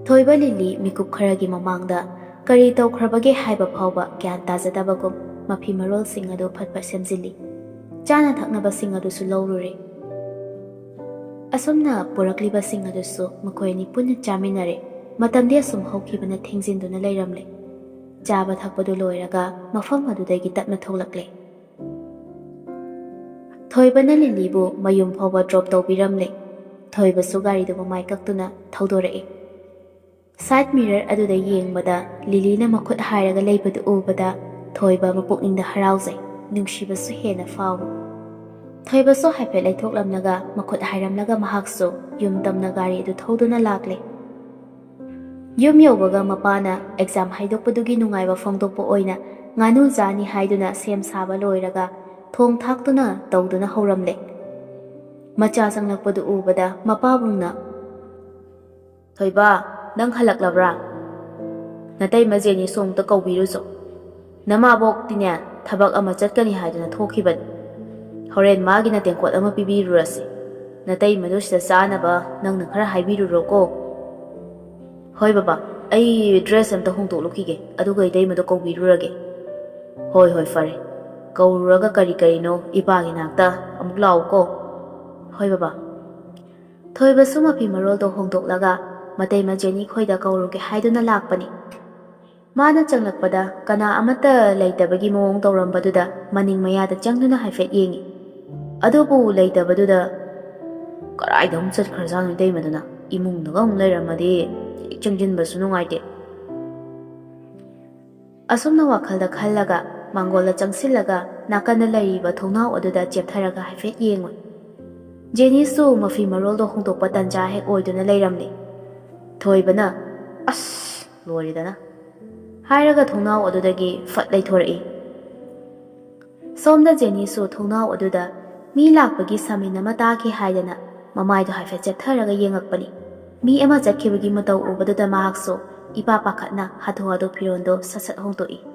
ꯊꯣꯏꯕ ꯂꯤꯂꯤ ꯃꯤꯀꯨꯞ ꯈꯔꯒꯤ ꯃꯃꯥꯡꯗ ꯀꯔꯤ ꯇꯧꯈ꯭ꯔꯕꯒꯦ ꯍꯥꯏꯕ ꯐꯥꯎꯕ ꯒ꯭ꯌꯥꯟ ꯇꯥꯖꯗꯕꯒꯨꯝ ꯃꯐꯤ ꯃꯔꯣꯜꯁꯤꯡ ꯑꯗꯨ ꯐꯠ ꯐꯠ ꯁꯦꯝꯖꯤꯜꯂꯤ꯫ ꯆꯥꯅ ꯊꯛꯅꯕꯁꯤꯡ ꯑꯗꯨꯁꯨ ꯂꯧꯔꯨꯔꯦ꯫ ꯑꯁꯨꯝꯅ ꯄꯨꯔꯛꯂꯤꯕꯁꯤꯡ ꯑꯗꯨꯁꯨ ꯃꯈꯣꯏ ꯑꯅꯤ ꯄꯨꯟꯅ ꯆꯥꯃꯤꯟꯅꯔꯦ꯫ ꯃꯇꯝꯗꯤ ꯑꯁꯨꯝ ꯍꯧꯈꯤꯕꯅ ꯊꯦꯡꯖꯤꯟꯗꯨꯅ ꯂꯩꯔꯝꯂꯦ꯫ ꯆꯥꯕ ꯊꯛꯄꯗꯨ ꯂꯣꯏꯔꯒ ꯃꯐꯝ ꯑꯗꯨꯗꯒꯤ ꯇꯞꯅ ꯊꯣꯛꯂꯛꯂꯦ꯫ ꯊꯣꯏꯕꯅ ꯂꯤꯂꯤꯕꯨ ꯃꯌꯨꯝ ꯐꯥꯎꯕ ꯗ꯭ꯔꯣꯞ ꯇꯧꯕꯤꯔꯝꯂꯦ꯫ ꯊꯣꯏꯕꯁꯨ ꯒꯥꯔꯤꯗꯨ ꯃꯃꯥꯏ ꯀꯛꯇꯨꯅ ꯊꯧꯗꯣꯔꯛꯏ꯫ ꯁꯥꯏꯠ ꯃꯤꯔꯔ ꯑꯗꯨꯗ ꯌꯦꯡꯕꯗ ꯂꯤꯂꯤꯅ ꯃꯈꯨꯠ ꯍꯥꯏꯔꯒ ꯂꯩꯕꯗꯨ ꯎꯕꯗ ꯊꯣꯏꯕ ꯃꯄꯨꯛꯅꯤꯡꯗ ꯍꯔꯥꯎꯖꯩ, ꯅꯨꯡꯁꯤꯕꯁꯨ ꯍꯦꯟꯅ ꯐꯥꯎꯏ꯫ ꯊꯣꯏꯕꯁꯨ ꯍꯥꯏꯐꯦꯠ ꯂꯩꯊꯣꯛꯂꯝꯂꯒ ꯃꯈꯨꯠ ꯍꯥꯏꯔꯝꯂꯒ ꯃꯍꯥꯛꯁꯨ ꯌꯨꯝ ꯇꯝꯅ ꯒꯥꯔꯤ ꯑꯗꯨ ꯊꯧꯗꯨꯅ ꯂꯥꯛꯂꯦ꯫ ꯌꯨꯝ ꯌꯧꯕꯒ ꯃꯄꯥꯅ ꯑꯦꯛꯖꯥꯝ ꯍꯥꯏꯗꯣꯛꯄꯗꯨꯒꯤ ꯅꯨꯡꯉꯥꯏꯕ ꯐꯣꯡꯗꯣꯛꯄ ꯑꯣꯏꯅ ꯉꯥꯅꯨ ꯆꯥꯅꯤ ꯍꯥꯏꯗꯨꯅ ꯁꯦꯝ ꯁꯥꯕ ꯂꯣꯏꯔꯒ ꯊꯣꯡ ꯊꯥꯛꯇꯨꯅ ꯇꯧꯗꯨꯅ ꯍꯧꯔꯝꯂꯦ꯫ ꯃꯆꯥ ꯆꯪꯂꯛꯄꯗꯨ ꯎꯕꯗ ꯃꯄꯥꯕꯨꯡꯅ, "ꯊꯣꯏꯕ, ꯅꯪ ꯍꯜꯂꯛꯂꯕ꯭ꯔꯥ? ꯅꯇꯩꯃ ꯖꯦꯅꯤꯁꯨ ꯑꯃꯨꯛꯇ ꯀꯧꯕꯤꯔꯨꯆꯣ꯫ ꯅꯃꯥꯕꯣꯛꯇꯤꯅꯦ, ꯊꯕꯛ ꯑꯃ ꯆꯠꯀꯅꯤ ꯍꯥꯏꯗꯨꯅ ꯊꯣꯛꯈꯤꯕꯅꯤ꯫ ꯍꯣꯔꯦꯟ ꯃꯥꯒꯤꯅ ꯇꯦꯡꯀꯣꯠ ꯑꯃ ꯄꯤꯕꯤꯔꯨꯔꯁꯤ꯫ ꯅꯇꯩꯃꯗꯨ ꯁꯤꯗ ꯆꯥꯅꯕ ꯅꯪꯅ ꯈꯔ ꯍꯥꯏꯕꯤꯔꯨꯔꯣꯀꯣ꯫" "ꯍꯣꯏ ꯕꯕꯥ, ꯑꯩ ꯗ꯭ꯔꯦꯁ ꯑꯝꯇ ꯍꯣꯡꯗꯣꯛꯂꯨꯈꯤꯒꯦ, ꯑꯗꯨꯒ ꯏꯇꯩꯃꯗꯣ ꯀꯧꯕꯤꯔꯨꯔꯒꯦ꯫" "ꯍꯣꯏ, ꯍꯣꯏ, ꯐꯔꯦ꯫ ꯀꯧꯔꯨꯔꯒ ꯀꯔꯤ ꯀꯔꯤꯅꯣ ꯏꯄꯥꯒꯤ ꯅꯥꯛꯇ ꯑꯃꯨꯛ ꯂꯥꯛꯎꯀꯣ꯫" "ꯍꯣꯏ ꯕꯕꯥ꯫" ꯊꯣꯏꯕꯁꯨ ꯃꯐꯤ ꯃꯔꯣꯜꯗꯣ ꯍꯣꯡꯗꯣꯛꯂꯒ ꯃꯇꯩꯃ ꯖꯦꯅꯤ ꯈꯣꯏꯗ ꯀꯧꯔꯨꯒꯦ ꯍꯥꯏꯗꯨꯅ ꯂꯥꯛꯄꯅꯤ꯫ ꯃꯥꯅ ꯆꯪꯂꯛꯄꯗ ꯀꯅꯥ ꯑꯃꯠꯇ ꯂꯩꯇꯕꯒꯤ ꯃꯑꯣꯡ ꯇꯧꯔꯝꯕꯗꯨꯗ ꯃꯅꯤꯡ ꯃꯌꯥꯗ ꯆꯪꯗꯨꯅ ꯍꯥꯏꯐꯦꯠ ꯌꯦꯡꯉꯤ꯫ ꯑꯗꯨꯕꯨ ꯂꯩꯇꯕꯗꯨꯗ, "ꯀꯔꯥꯏꯗ ꯑꯃꯨꯛ ꯆꯠꯈ꯭ꯔꯖꯥꯠꯅꯣ ꯏꯇꯩꯃꯗꯨꯅ?" ꯏꯃꯨꯡꯗꯒ ꯑꯃꯨꯛ ꯂꯩꯔꯝꯃꯗꯤ ꯍꯦꯛ ꯆꯪꯁꯤꯟꯕꯁꯨ ꯅꯨꯡꯉꯥꯏꯇꯦ꯫ ꯑꯁꯨꯝꯅ ꯋꯥꯈꯜꯗ ꯈꯜꯂꯒ ꯃꯥꯡꯒꯣꯜꯗ ꯆꯪꯁꯤꯜꯂꯒ ꯅꯥꯀꯟꯗ ꯂꯩꯔꯤꯕ ꯊꯣꯡꯅꯥꯎ ꯑꯗꯨꯗ ꯆꯦꯞꯊꯔꯒ ꯍꯥꯏꯐꯦꯠ ꯌꯦꯡꯉꯨꯏ꯫ ꯖꯦꯅꯤꯁꯁꯨ ꯃꯐꯤ ꯃꯔꯣꯜꯗꯣ ꯍꯣꯡꯗꯣꯛꯄ ꯇꯟꯖꯥ ꯍꯦꯛ ꯑꯣꯏꯗꯨꯅ ꯂꯩꯔꯝꯂꯦ꯫ ꯊꯣꯏꯕꯅ, "ꯑꯁ, ꯂꯣꯏꯔꯦꯗꯅ" ꯍꯥꯏꯔꯒ ꯊꯣꯡꯅꯥꯎ ꯑꯗꯨꯗꯒꯤ ꯐꯠ ꯂꯩꯊꯣꯔꯛꯏ꯫ ꯁꯣꯝꯗ ꯖꯦꯅꯤꯁꯁꯨ ꯊꯣꯡꯅꯥꯎ ꯑꯗꯨꯗ ꯃꯤ ꯂꯥꯛꯄꯒꯤ ꯁꯥꯃꯤꯟ ꯑꯃ ꯇꯥꯈꯤ ꯍꯥꯏꯗꯅ ꯃꯃꯥꯏꯗꯣ ꯍꯥꯏꯐꯦꯠ ꯆꯦꯞꯊꯔꯒ ꯌꯦꯡꯉꯛꯄꯅꯤ꯫ ꯃꯤ ꯑꯃ ꯆꯠꯈꯤꯕꯒꯤ ꯃꯇꯧ ꯎꯕꯗꯨꯗ ꯃꯍꯥꯛꯁꯨ ꯏꯄꯥ ꯄꯥꯈꯠꯅ ꯍꯥꯊꯨ ꯍꯥꯊꯨ ꯐꯤꯔꯣꯜꯗꯣ ꯁꯠ ꯁꯠ ꯍꯣꯡꯗꯣꯛꯏ꯫